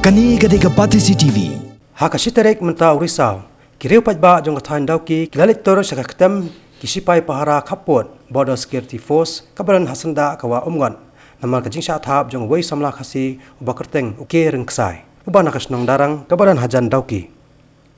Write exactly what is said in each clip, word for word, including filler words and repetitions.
Kane ka dei ka Batesi T V. Ha ka shi tarik mynta u Risaw, ki riew paidbah jong ka thaiñ Dawki ki la leit tur sha ka ktem ki shipai pahara khappud Border Security Force kaba don ha Syndah Khawa Umngot, namar ka jingshah thap jong uwei u samla Khasi uba kyrteng u K Ryngksai, uba na ka shnong Darang kaba don hajan Dawki.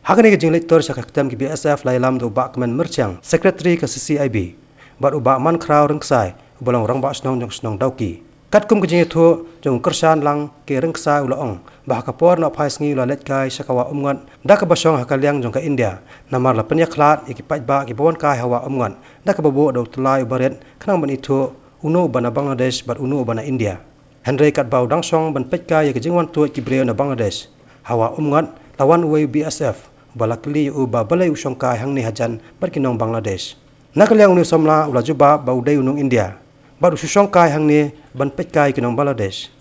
Ha kane ka jingleit tur sha ka ktem ki B S F la ïalam da u Bah Kmen Myrchiang, Secretary ka C C I B, bad u Bah Mankhraw Ryngksai, uba long rangbah shnong jong shnong Dawki. Katkum ka jingïathuh jong u, kyrshan lang K Ryngksai u la ong ba ha ka por nohphai sngi u la leit kai sha Khawa Umngot da kaba shong ha ka liang jong ka India, namar la pynïakhlad ïa ki paidbah kiba wan kai ha Khawa Umngot da kaba buh da u tyllai uba rit khnang ban ithuh uno uba na Bangladesh bad uno uba na India. Hynrei katba u dang shong ban peit kai ïa ka jingwan tuid ki briew na Bangladesh, ha Khawa Umngot la wan uwei u B S F uba la kylli ïa u ba balei u shong kai hangne hajan bad ki nong Bangladesh. Na ka liang une u samla u la jubab ba u dei u nong India bad u shu shong kai hangne ban peit kai ïa ki nong Bangladesh.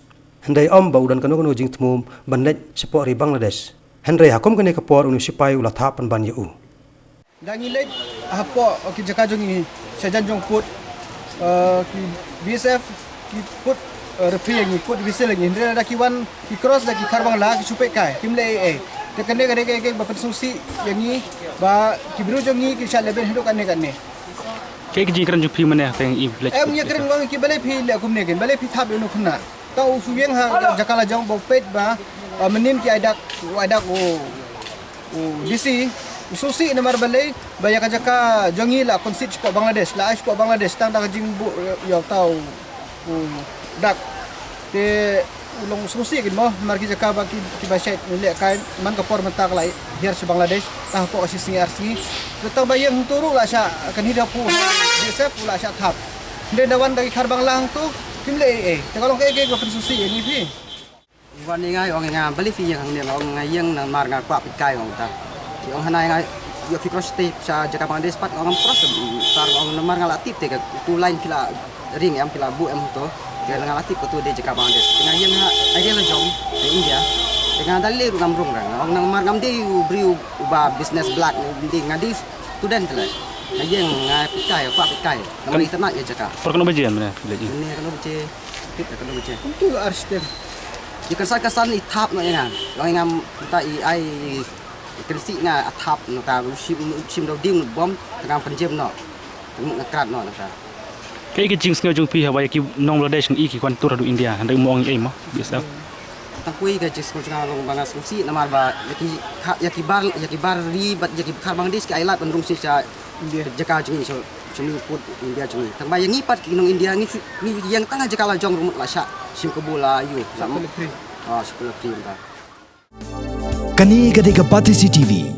Hynrei ym ba u don kano kano jingthmu ban leit shapoh ri Bangladesh. Hynrei ha kum kane ka por une u shipai u la thap pynban ïa u. Da ngi leit hapoh ki jaka jong ngi, shajan jong pud, eh, ki B S F ki pud, eh, referee ïa ngi, pud whistle ïa ngi. Hynrei lada ki wan, ki cross da ki Khar Bangla, ki shu peit kai, kim leh ei ei. Te kane ka dei ka, ka ba pynsngewsih ïa ngi ba ki briew jong ngi ki shah leh beiñ haduh katne katne. Kaei ka jingkren jong phi mynne hangtei, i leh? Em, ïakren, ong ki, balei phi leh kumne, kin balei phi thap ïa uno u khynnah? Tang u shu ïeng ha jaka la jong ba u peit ba, ba mynnin ki ai dak, u ai dak u, u D C, u sngewsih namar balei ba ïa ka jaka jong ngi la concede shapoh Bangladesh, la ai shapoh Bangladesh, tang da ka jingbuh ïa uta u, u dak. Te u long sngewsih kin mo, namar ki jaka ba ki, kiba shait leh kai man ka por mynta ka la hiar sha Bangladesh, tang hapoh ka shi sngi ar sngi. Te tang ba ïeng hangto ruh la shah kynhied hapoh B S F, u la shah thap. Hynrei da wan da ki Khar Bangla hangto, kim leh ei ei. Te ka long kaei kaei ba pynsngewsih ïa ngi phi. Wan ïa nga, ong ïa nga, balei phi ïeng hangne? Nga ong nga ïeng namar nga kwah peit kai, ong ta. Ong hana ïa nga, ïoh phi cross te sha jaka Bangladesh pat? Nga ong ngam cross, sir, nga ong namar nga la tip te ka tu line phi la ring em, phi la buh em to. Te nga la tip katu dei jaka Bangladesh. Te nga ïeng ha area la jong, ha India. Te nga da leh ruh ngam rung ra. Nga ong namar ngam dei u briew uba business black, ngam dei, nga dei student te leh. Nga ïeng nga peit kai, kwah peit kai. Namar itynnad ïa jaka. Por katno baje mynne phi leit? Mynne katno baje? Peit katno baje? Kumtu ar stem. Ïa kynsan kynsan i thap noh ïa nga. Long ïa nga mynta i ai, i kynsi nga, a thap noh ka, u shim, u shim da u dieng u bom, te nga pynjem noh. Te nga krat noh noh ka. Kaei ka jingsngew jong phi haba ïa ki nong Bangladesh ngi i ki wan tur haduh India, hynrei um ong ei ei mo, B S F? Tang kawei ka jingsngew jong nga long ba nga sngewsih namar ba ïa ki kha-, ïa ki bar, ïa ki bar ri bad ïa ki Khar Bangladesh ki ai lad ban rung sha India. Jaka jong ngi, sha, sha ngi pud India jong ngi. Tang ba ïa ngi pat ki nong India ngi shu, ngi ïeng tang ha jaka la jong ruh mut la shah shim kabu la ïoh. Shah la mut. Pynlong free. Ah, shah pynlong free mynta. Kane ka dei ka Batesi T V.